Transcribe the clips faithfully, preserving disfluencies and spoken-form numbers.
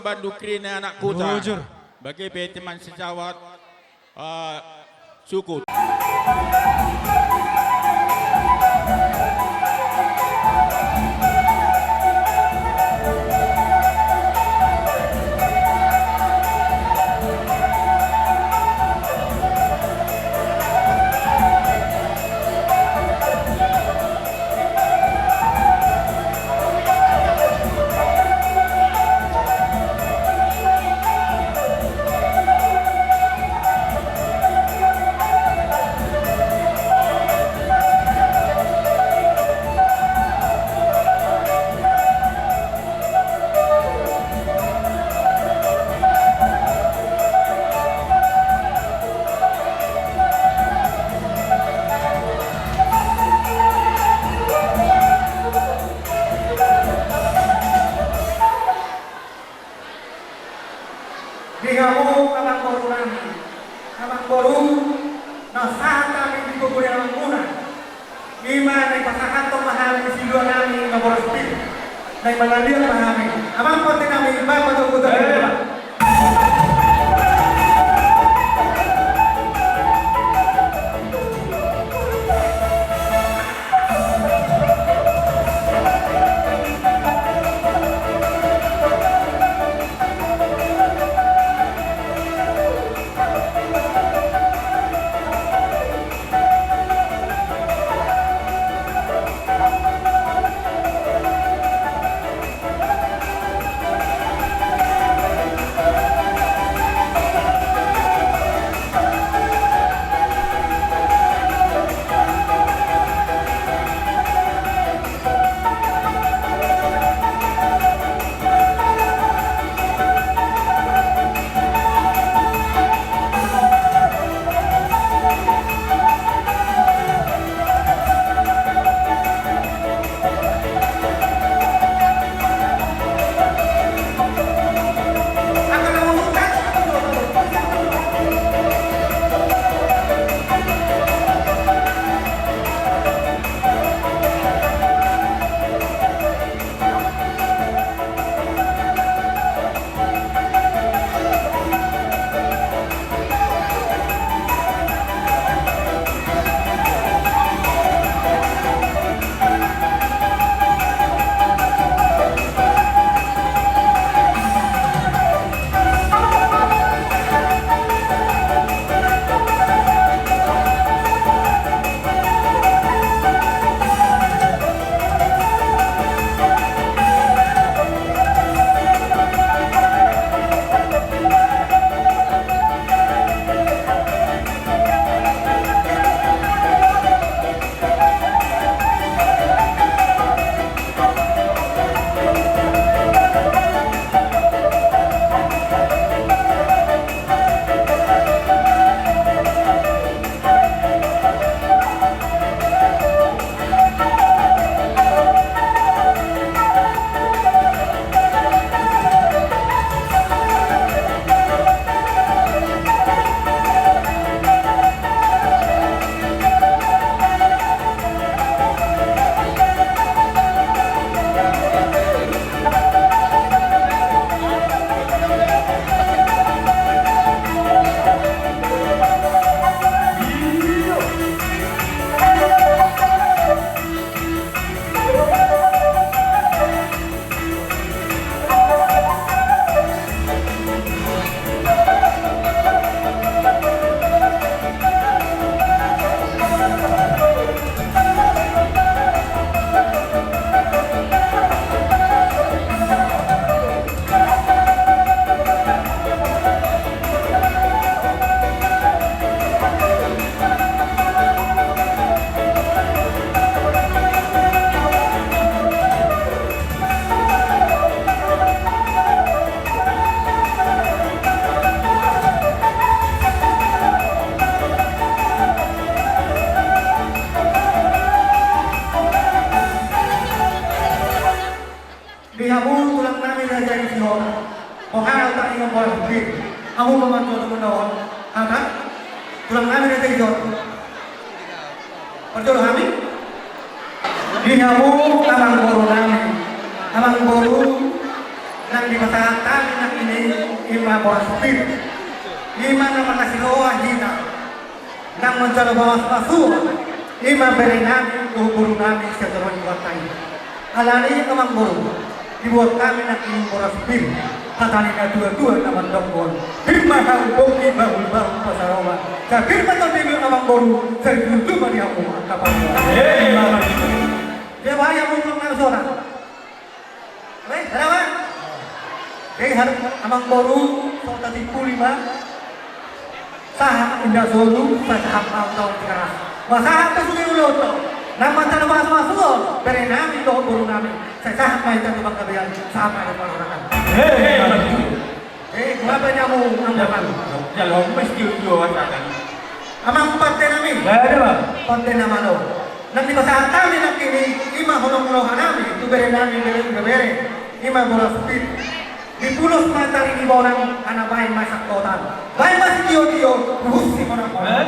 Bandung Kri ni anak kuta. Bujur. Bagi pe teman sejawat, eh, sukut. Di hamu amangboru nami, amangboru, na sahat hami di pogu ni amangboru. Ima na dipasahathon ma hami silua nami na boras pir. Na dipasahat ma hami. Amang pande nami, ima pajohon hami. Di hamu tulang nami Raja Sihor. Boha utak ingon bola putih. Hamu pamantuan tumuna on. Aha? Tulang nami Raja Sihor. Parjolo hami. Di hamu amangboru nami. Amangboru. Nang dipasahat hami nangkin i, i ma boras pir. I ma na mangasi roha hita. Nang manjalo boras masuo, i ma bere nami dohot boru nami sian joloan ni huta i. Alani i amang boru, dibuat hami nangkin i boras pir. Hata ni na tua-tua na mandok on: Pir ma hau pongki, bahul-bahul pasaroba. Sai pir ma tondimi amang boru, sai tutu ma di hamu angka pangua. Hei, amang. Dia bahaya mutlak na sona. Weh, kenapa? Jadi harus amang boru, so tadi puli ma. Sahat inda solu, sai sahat ma taon tikaras. Ba sahat pe sude ulaon on. Nang manjalo boras masuo, bere nami dohot boru nami. Sai sahat ma hita tu panggabean, sahat ma hita tu parhorasan. Hei, hei, hei. Eh, kenapa nyamu amang? Jalo, jalo, mesti ujua wasakan. Amang pande nami. Gak ada, Bang. Pande na malo. Nang dipasahat hami nangkin i, i ma holong ni roha nami tu bere nami, bere, bere, bere. I ma boras pir. Dipulos ma tali ni bonang, ala baen ma sangkotan. Baen ma sitio-tio, huhut simonang-monang. Eh?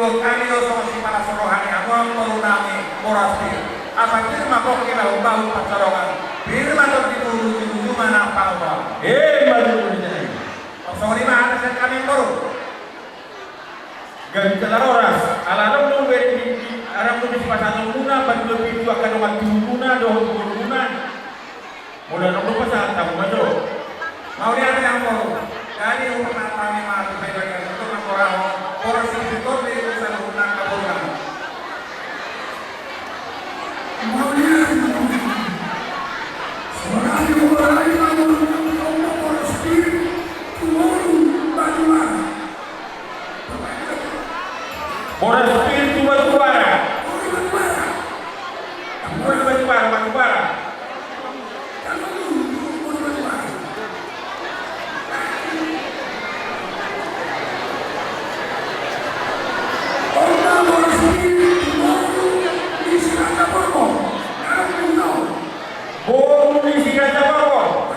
Hami do songon sipata sorohan i, hamu amang boru nami, boras pir. Asa pir ma pongki bahulbahul pansalongan. Pir ma tondi tu ujung-ujung anak pangomoan. Emma tutu di sini. Songon i ma hata sian hami amang boru. Gabe jala horas, ala adong do bere di, di, adong do bere sipasahatonmuna, baru do pitu angka dongan tubuhmuna, dohot borumuna. Molo adong do pasahat hamu ma jo. Mauliate amang boru. Jadi umur nami ma tu sai bagian itu ma boru ho. Boru si itu di itu saluhutna angka boru nami. Mauliate. Sonari boru nami ma boru nami, boru si itu boru Batuara. Boras pir tu Batuara. Boru Batuara, Batuara. Boru ni si Raja Borbo.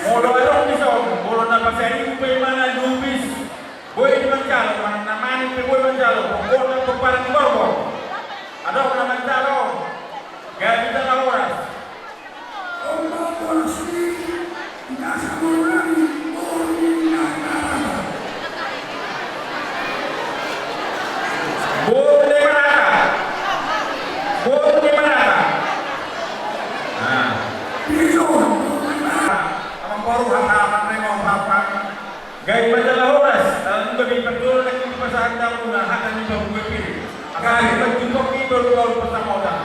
Molo adong dison, molo na pasaribu pe manang lubis. Boi manjalo, manang na manik pe boi manjalo, pokokna pomparan ni Borbo. Adong na manjalo, gabe jala horas. Ombo boras ni, nasa boru nami, boru ni na, na, na, na. Boru ni manata. Boru ni manata. Nah. Amang boru hata, amang remo, bapak. Gabe ma jala horas, ala nunga be parjolo nangkin dipasahat hamuna hata ni panggual pir. Asa gabe ma tu pongki bahulbahul pansamotan.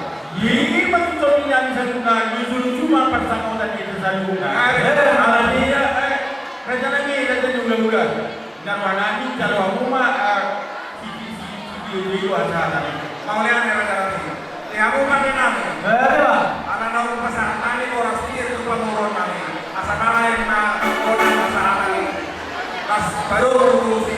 I ma tu tondi nami saluhutna, luju-luju ma pansamotan di hita saluhutna. Ala ni i, eh, raja nami, raja ni hulahula. Na roha nami jalo hamu ma, eh, siti, siti, siti, siti, siti, siti, siti, siti, siti, siti, siti, siti, Di hamu pande nami. Ala naung pasahat nami boras pir tu pamoruon nami. Asa nalain ma boras pasahat nami. Las baru tu si